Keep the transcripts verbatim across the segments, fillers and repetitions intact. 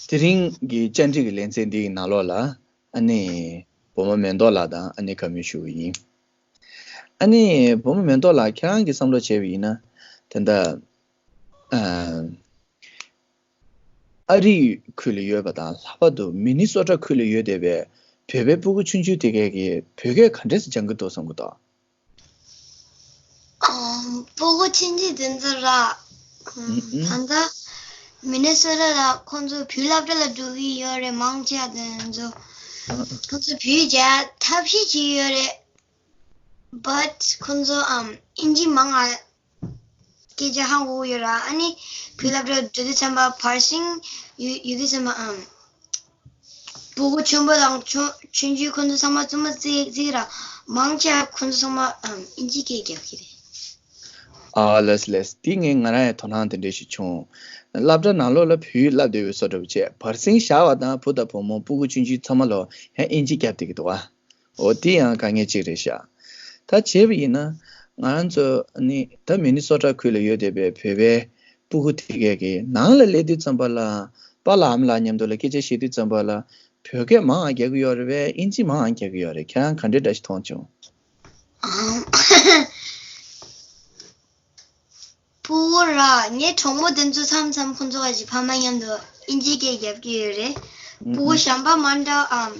དེ་རིང་གི་བཅར་འདྲི་གི་ལེ་ཚན་འདི་ཡི་ནང་ལོགས་ལ་ཨ་ནི་བུ་མོ་མེ་ཏོག་ལགས་དང་ཨ་ནི་བཀའ་མོལ་ཞུ་གི་ཡིན། ཨ་ནི་བུ་མོ་མེ་ཏོག་ལགས་ཁྱེད་རང་གི་བསམ་བློ་བྱས་པ་ཡིན་ན་ད་ལྟ་ཨ་ཨ་རིའི་ཁུལ་ལ་ཡོད་པ་དང་ལྷག་པར་དུ་མི་ནི་སོ་ཊ་ཁུལ་ལ་ཡོད་བསྡད་པའི་བོད་པའི་སྤུ་གུ་ཆུང་ཆུང་དེ་གས་ཀྱིས་བོད་སྐད་ག་འདྲས་སེ་སྦྱང་གི་འདུག་བསམ་གི་འདུག་ཨམ། སྤུ་གུ་ཆུང་ཆུང་དེ་ཚོ་ར། ཨམ། ཨུ་ཨུ། ད་ལྟ་མི་ནི་སོ་ཊ་ལ་ཁོང་ཚོ་བོད་སློབ་གྲྭ་ལ་འགྲོ་གི་ཡོད་རེད། མང་ཆེ་བ་དེ་ཚོ། ཨ་ཨ། ཁོང་ཚོ་བོད་རྒྱག་ཐབས་ཤེས་བྱེད་ཀྱི་ཡོད་རེད། བཊ་ཁོང་ཚོ་ཨམ་ཨིན་ཇི་མང་ང་སྐད་ཆ་ཧ་གོ་གི་ཡོད་ར། ཨ་ནི་བོད་སློབ་གྲྭ་འགྲོ་དུས་ཙམ་པ་བར་སིང་ཡོད་ཡོད་དུས་ཙམ་པ་ཨམ། སྤུ་གུ་ཆེན་པོ་དང་ཆུང་ཆུང་ཆུང་ཁོང་ཚོ་ཚང་མ་རྩུབ་མོ་རྩེ་རྩེ་ར། མང་ཆེ་བ་ཁོང་ཚོ་ཚང་མ་ཨམ་ཨིན་ཇི་སྐད་རྒྱབ་ཀྱི་རེད། ཨ་ལགས་ལགས། དེ་ངས་ང་རང་ཡང་དོ་སྣང་དེ་འདྲ་ཞིག་བྱུང་། སློབ་གྲྭ་ནང་ལོགས་ལ་བོད་ཡིག་བསླབ་བསྡད་པའི་བཟོ་འདྲ་པོ་བྱས། བར་སེང་བཞག་པ་དང་བུ་དང་བུ་མོ་སྤུ་གུ་ཆུང་ཆུང་ཚང་མ་ལོ་ཡང་ཨིན་ཇི་རྒྱབ་བསྡད་ཀྱི་འདུག་ཨ། འོ་དེ་ཡང་དཀའ་ངལ་གཅིག་རེད་ཤག་ད་བྱས་པ་ཡིན་ན་ང་རང་ཚོ་ནི་ད་མི་ནི་སོ་ཊ་ཁུལ་ལ་ཡོད་བསྡད་པའི་བོད་པའི་སྤུ་གུ་དེ་གས་ཀྱིས་ནང་ལ་སླེབས་དུས་ཙམ་པ་ལ་པཱ་ལགས་ཨ་མ་ལགས་མཉམ་དུ་ལ་སྐད་ཆ་བཤད་དུས་ཙམ་པ་ལ་བོད་སྐད་མང་ང་རྒྱག་གི་ཡོད་རེད་པས་ཨིན་ཇི་མང་ང་རྒྱག་གི་ཡོད་རེད། ཁྱེད་རང་ག་འདྲའི་འདྲ་ཞིག་མཐོང་བྱུང་། ཨང་། སྤུ་གུ་ར། ངའི་གྲོགས་མོ་དེ་ཚོ་མཚམས་མཚམས་ཁོང་ཚོ་ག་ཅིག་ཕ་མ་མཉམ་དུ་ཨིན་ཇི་སྐད་རྒྱབ་ཀྱི་ཡོད་རེད། ཨུ་སྤུ་གུ་ཨུ། གཞན་པ་མ་འདྲ་ཨམ།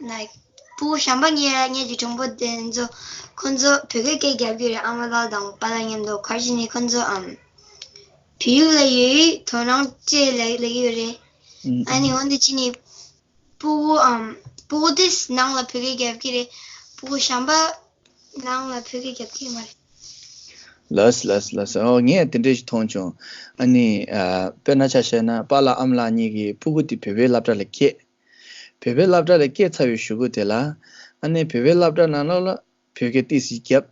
ན། སྤུ་གུ་གཞན་པ་ངའི་ངའི་ཅིག་གྲོགས་པོ་དེ་ཚོ་ཁོང་ཚོ་བོད་སྐད་སྐད་རྒྱབ་ཀྱི་རེད། ཨ་མ་ལགས་དང་པཱ་ལགས་མཉམ་དུ། ག་རེ་བྱས་ནས་ཁོང་ཚོ་ཨམ། བོད་ཡིག་ལ་ཡོད་ཡོད་དོ་སྣང་བྱེད་ལ་ལ་ཡོད་རེད། ཨུ་ཨ་ནི་ཨུ། འོན་ཏེ་ཅི་ནི། སྤུ་གུ་ཨམ། སྤུ་གུ་དེ་ནང་ལ་བོད་སྐད་རྒྱབ་ཀྱི་རེད། སྤུ་གུ་གཞན་པ་ནང་ལ་བོད་སྐད་རྒྱབ་ཀྱི་མ་རེད། ལགས་ལགས་ལགས། ཨོ་ངས་དེ་འདྲ་ཞིག་མཐོང་བྱུང་། ཨ་ནི་ཨ། དཔེར་ན་ཆ་བཞག་ན་པཱ་ལགས་ཨ་མ་ལགས་གཉིས་ཀྱིས་སྤུ་གུ་དེ་བོད་པའི་སློབ་གྲྭ་ལ་སྐྱེལ། བོད་པའི་སློབ་གྲྭ་ལ་སྐྱེལ་ཚར་བའི་གཞུག་གུ་དེ་ལ་ཨ་ནི་བོད་པའི་སློབ་གྲྭ་ནང་ལོགས་ལ་བོད་སྐད་ཏོག་ཙམ་རྒྱབ།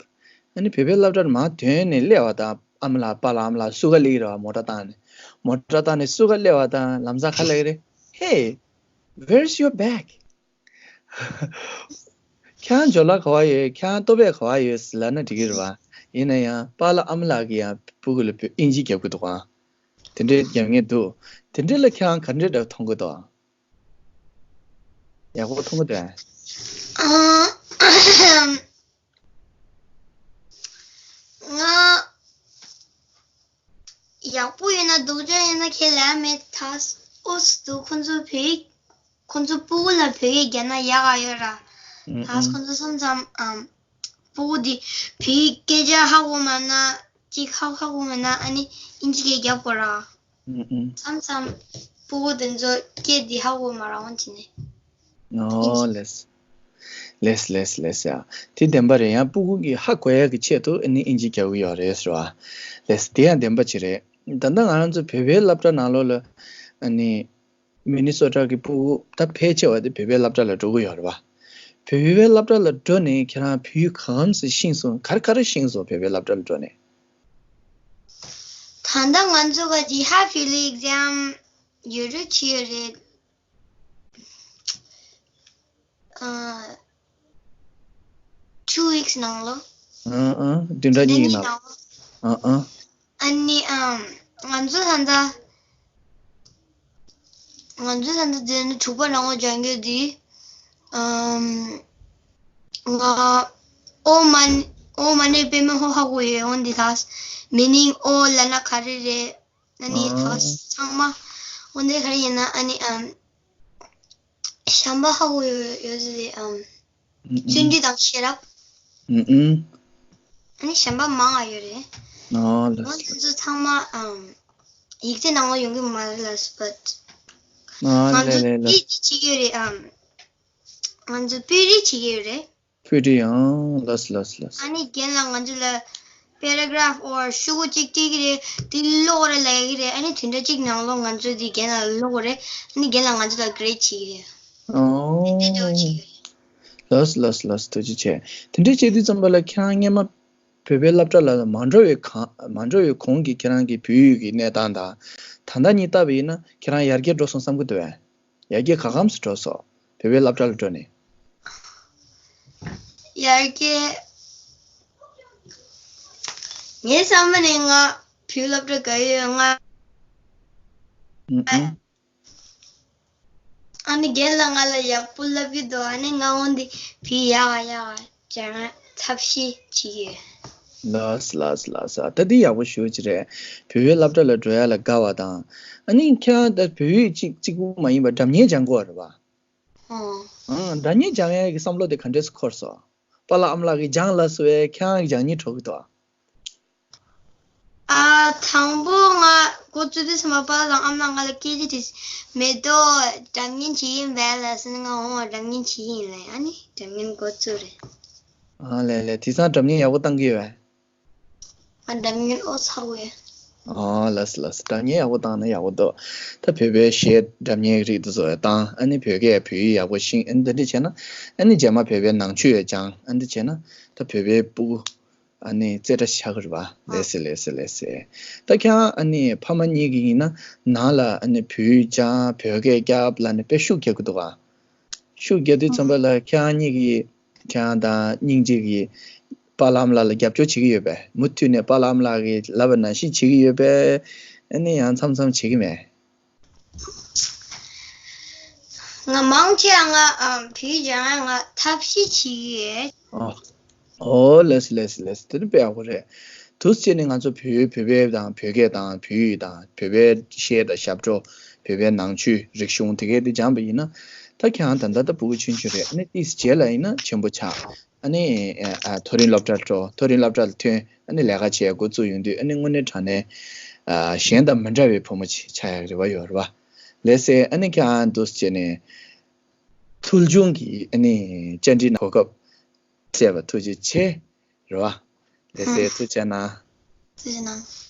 ཨ་ནི་བོད་པའི་སློབ་གྲྭར་མར་ཐོན་ནས་སླེབས་པ་དང་ཨ་མ་ལགས་པཱ་ལགས་ཨ་མ་ལགས་བསུ་ག་སླེབས་ཀྱི་རེད་པ། མོ་ཊ་བཏང་ནས། མོ་ཊ་བཏང་ནས་བསུ་ག་སླེབས་པ་དང་ལམ་སང་ག་རེ་ལབ་ཀྱི་རེད། Hey, where's your bag? ཁྱེད་རང་ཇོ་ལགས་ག་པར་ཡོད། ཁྱེད་རང་ལྟོ་ཕད་ག་པར་ཡོད་ཟེར་ལབ་ན་འགྲིག་གི་རེད་པ། ཡིན་ན་ཡང་པཱ་ལགས་ཨ་མ་ལགས་ཀྱིས་ཡང་སྤུ་གུ་ལ་བོད་ཨིན་ཇི་རྒྱབ་ཀྱི་འདུག་ག་དེ་འདྲའི་རྒྱབ་མཁན་འདུག་དེ་འདྲ་ལ་ཁྱེད་རང་ག་འདྲ་འདྲ་མཐོང་གི་འདུག་ཡག་པོ་མཐོང་གི་འདུག་ཨ། ང་ཡག་པོ་ཡིན་ན་སྡུག་ཅག་ཡིན་ན་ཁས་ལེན་མེད། ད་ཨོ་སི་འདུག་ཁོང་ཚོ་བོད་ཡིག་ཁོང་ཚོ་སྤུ་གུ་ལ་བོད་ཡིག་རྒྱབ་ན་ཡག་ག་ཡོད་ར། ཨུ་ད་ཨུ། ཁོང་ཚོ་མཚམས་མཚམས་ཨམ། སྤུ་གུ་འདི་བོད་ཡིག་སྐད་ཆ་ཧ་གོ་མེད་ན་ཅིག་ཧ་ཧ་གོ་མེད་ན་ཨ་ནི་ཨིན་ཇི་སྐད་རྒྱབ་དགོས་ར། ཨུ་ཨུ། མཚམས་མཚམས་སྤུ་གུ་དེ་ཚོ་སྐད་འདི་ཧ་གོ་མ་ར་འོང་བྱས་ནས། ཨོ་ལགས། ལགས་ལགས་ལགས་ཡ། དེ་བདེན་པ་རེད། ཡང་སྤུ་གུ་གིས་ཧ་གོ་ཡག་གི་ཆེད་དུ་ཨ་ནི་ཨིན་ཇི་རྒྱག་གི་ཡོད་རེད་ཟེར་བ། ལགས་དེ་ཡང་བདེན་པ་ཅིག་རེད། ད་ལྟ་ང་རང་ཚོ་བོད་པའི་སློབ་གྲྭ་ནང་ལོགས་ལ་ཨ་ནི་མི་ནི་སོ་ཊ་གི་སྤུ་གུ་ད་ཕལ་ཆེ་བ་དེ་བོད་པའི་སློབ་གྲྭ་ལ་འགྲོ་གི་ཡོད་རེད་བ། བོད་པའི་སློབ་གྲྭ་ལ་འགྲོ་ནས་ཁྱེད་རང་བོད་ཡིག་ག་འམ་ཞིག་ཤེས་སོང་། ག་རེ་ག་རེ་ཤེས་སོང་བོད་པའི་སློབ་གྲྭ་ལ་འགྲོ་ནས། ད་ལྟ་ང་ཚོ་ག་ཅིག་ཧ་ཕི་ལི་ཨེག་ཛམ་ཡོད་རེད་ཅི་ཡོད་རེད། ཨ། two weeks་ནང་ལོ། ཨ་ཨ། བདུན་ཕྲག་གཉིས་ཀྱི་ནང་ལོ། ཨ་ཨ། ཨ་ནི་ཨམ། ང་ཚོ་ད་ལྟ་ང་ཚོ་ད་ལྟ་དེ་ནི་དྲུག་པ་རང་དབང་ལྗང་གུ་འདི་ཨམ། ང་ཨོ་མ་ཨོ་མ་ནི་པད་མ་ཧོ་ཧ་གོ་ཡོད། འོན་ཏེ་ད་མི་ནིང་ཨོ་ལབ་ན་ག་རེ་རེད། ཨ་ནི་ཨ། ད་ཚང་མ་འོན་ཏེ་ག་རེ་ཡིན་ན་ཨ་ནི་ཨམ། གཞན་པ་ཧ་གོ་ཡོད་ཡོད་ཟེར་ཏེ་ཨམ། ཨུ་ཨུ། བརྩོན་འགྲུས་དང་ཤེས་རབ། ཨུ་ཨུ། ཨ་ནི་གཞན་པ་མང་ང་ཡོད་རེད། ཨ་ལགས་འོན་ཏེ་ཚོ་ཚང་མ་ཨམ། ཡིག་ཚད་ནང་ལ་ཡོང་གི་མ་རེད་ལགས་སོ། བཊ་ཨ་ང་ཚོ་ལེ་ལེ་ལེ། པི་ཨེཆ་ཌི་བྱེད་ཀྱི་ཡོད་རེད་ཨམ། ང་ཚོ་པི་ཨེཆ་ཌི་བྱེད་ཀྱི་ཡོད་རེད། པི་ཨེཆ་ཌི་ཡང་ལགས་ལགས་ལགས། ཨ་ནི་རྒན་ལགས་ང་ཚོ་ལ་paragraph or ཤོག་གུ་གཅིག་བྲིས་ཀྱི་རེད། དེ་ཀློག་རེད་ལབ་ཀྱི་རེད། ཨ་ནི་དེ་འདྲ་གཅིག་ནང་ལོགས་ང་ཚོ་དེ་རྒན་ལགས་ལ་ཀློག་དགོས་རེད། ཨ་ནི་རྒན་ལགས་ང་ཚོ་ལ་grade་བྱེད་ཀྱི་རེད། ཨོ། དེ་འདྲ་བྱེད་ཀྱི་རེད། ལགས་ལགས་ལགས། ཐུགས་རྗེ་ཆེ། དེ་འདྲ་བྱེད་དུས་ཙམ་པ་ལ་ཁྱེད་རང་སྔོན་མ་བོད་པའི་སློབ་གྲྭ་ལ་མ་འགྲོ་བའི་གང་མ་འགྲོ་བའི་གོང་གི་ཁྱེད་རང་གི་བོད་ཡིག་གི་གནས་སྟངས་དང་ད་ལྟ་གཉིས་བལྟས་པ་ཡིན་ན་ཁྱེད་རང་ཡར་རྒྱས་འགྲོ་སོང་བསམ་གྱི་འདུག་གས། ཡར་རྒྱས་ག་གམ་སུ་འགྲོ་སོང་བོད་པའི་སློབ་གྲྭ་ལ་འགྲོ་ནས། ཡར་རྒྱས། ངའི་བསམ་པ་ནས་ང་བོད་སློབ་གྲྭ་ག་ཡོད་ང་། ཨུ་ཨུ། ཨ་ནི་རྒན་ལགས་ང་ལ་ཡག་པོ་ལབ་ཀྱི་འདུག་ཨ་ནི་ང་འོ་འདི་བོད་ཡག་ག་ཡག་ག་སྦྱང་ཡ་ཐབས་ཤེས་བྱེད་ཀྱི་ཡོད། ལགས་ལགས་ལགས། ད་འདི་ཡག་པོ་ཞེ་པོ་ཅིག་རེད། བོད་ཡིག་སློབ་གྲྭ་ལ་འགྲོ་ཡ་ལ་དགའ་བ་དང་། ཨ་ནི་ཁྱེད་རང་ད་བོད་ཡིག་གཅིག་གཅིག་པུ་མ་ཡིན་པར་སྒྲ་སྙན་སྦྱང་དགོས་པ་རེད་པ། ཨོ། ཨང་། སྒྲ་སྙན་སྦྱང་ཡ་གི་བསམ་བློ་དེ་ག་འདྲས་སེ་འཁོར་སོང་། པཱ་ལགས་ཨ་མ་ལགས་ཀྱིས་སྦྱང་ལབ་སོང་བས་ཁྱེད་རང་གིས་སྦྱང་སྙིང་བྲོ་གི་འདུག་ཨ། ཨ། དང་པོ་ང་འགོ་བཙུགས་དུས་ཙམ་པ་པཱ་ལགས་དང་ཨ་མ་ལགས་ང་ལ་སྐད་ཆ་དྲིས། མེ་ཏོག་སྒྲ་སྙན་བྱེད་ཀྱི་ཡིན་པས་ལབ་ཟེར་ནས། ང་འོང་བ་སྒྲ་སྙན་བྱེད་ཀྱི་ཡིན་ལབ། ཨ་ནི་སྒྲ་སྙན་འགོ་བཙུགས་རེད། ཨ་ལས་ལས། དེང་སང་སྒྲ་སྙན་ཡག་པོ་བཏང་གི་ཡོད་པས། ང་སྒྲ་སྙན་ཨོ་ཚ་བོ་ཡ། ཨོ་ལགས་སོ་ལགས་སོ། སྒྲ་སྙན་ཡག་པོ་བཏང་ན་ཡག་པོ་འདུག་ད་བོད་པའི་གཞས་སྒྲ་སྙན་རིགས་དེ་ཚོ་ཡང་བཏང་། ཨ་ནི་བོད་སྐད་བོད་ཡིག་ཡག་པོ་ཤེས། ཨ་ནི་འདི་འདྲ་བྱས་ན། ཨ་ནི་རྗེས་མ་བོད་པའི་ནང་ཆོས་ཡང་སྦྱང་། ཨ་འདི་བྱས་ན་ད་བོད་པའི་སྤུ་གུ་ཨ་ནི་རྩེ་གྲ་ཆགས་ཀྱི་རེད་པ། ལགས་སེ་ལགས་སེ་ལགས་སེ། ད་ཁྱེད་རང་ཨ་ནི་ཕ་མ་གཉིས་ཀྱི་ཡིན་ན་ནང་ལ་ཨ་ནི་བོད་ཡིག་སྦྱང་བོད་སྐད་རྒྱབ་ལབ་ནས་དཔེ་ཤུགས་རྒྱག་གི་འདུག་ག་ཤུགས་རྒྱག་དུས་ཙམ་པ་ལ་ཁྱེད་རང་གཉིས་ཀྱིས་ཁྱེད་རང་དང་སྙིང་རྗེ་གིས་པཱ་ལགས་ཨ་མ་ལགས་ལ་རྒྱབ་སྐྱོར་བྱེད་ཀྱི་ཡོད་པས། མུ་མཐུད་ནས་པཱ་ལགས་ཨ་མ་ལགས་ཀྱིས་ལབ་པ་ནང་བཞིན་བྱེད་ཀྱི་ཡོད་པས། ཨ་ནི་ཡང་མཚམས་མཚམས་བྱེད་ཀྱི་མེད། ང་མང་ཆེ་བ་ང་ཨ་བོད་ཡིག་སྦྱང་ཡ་ང་ཐབས་ཤེས་བྱེད་ཀྱི་ཡོད། ཨོ། ཨོ་ལགས་སོ་ལགས་སོ་ལགས་སོ། དེ་ནི་དཔེ་ཡག་པོ་རེད། འདུག་སེ་བྱས་ནས་ང་ཚོ་བོད་བོད་པའི་དང་བོད་སྐད་དང་བོད་ཡིག་དང་བོད་པའི་གཞས་དང་ཞབས་བྲོ། བོད་པའི་ནང་ཆོས་རིག་གཞུང་དེ་གས་དེ་སྦྱངས་པ་ཡིན་ན། ད་ཁྱེད་རང་ད་ལྟ་ད་སྤུ་གུ་ཆུང་ཆུང་རེད། ཨ་ནི་ཏོག་ཙམ་རྗེས་ལ་ཡིན་ན་ཆེན་པོ་ཆགས། ཨ་ནི་ཨ་ཨ་མཐོ་རིམ་སློབ་གྲྭར་འགྲོ། མཐོ་རིམ་སློབ་གྲྭ་ལ་ཐོན། ཨ་ནི་ལས་ཀ་བྱེད་འགོ་བཙུགས་ཡོང་དུས་ཨ་ནི་དངོས་གནས་དྲང་གནས་ཨ་གཞན་དང་མི་འདྲ་བའི་བུ་མོ་ཅིག་ཆགས་ཡག་རེ་བ་ཡོད་རེད་པ། ལགས་སེ། ཨ་ནི་ཁྱེད་རང་འདུག་སེ་བྱས་ནས་ཐུགས་སྦྱོང་གི་ཨ་ནི་བཅར་འདྲི་གོ་སྐབས་སྤྲད་པར་ཐུགས་རྗེ་ཆེ། རེད་པ། ལགས་སེ། ཨ། ཐུགས་རྗེ་གནང་། ཐུགས་རྗེ་གནང་།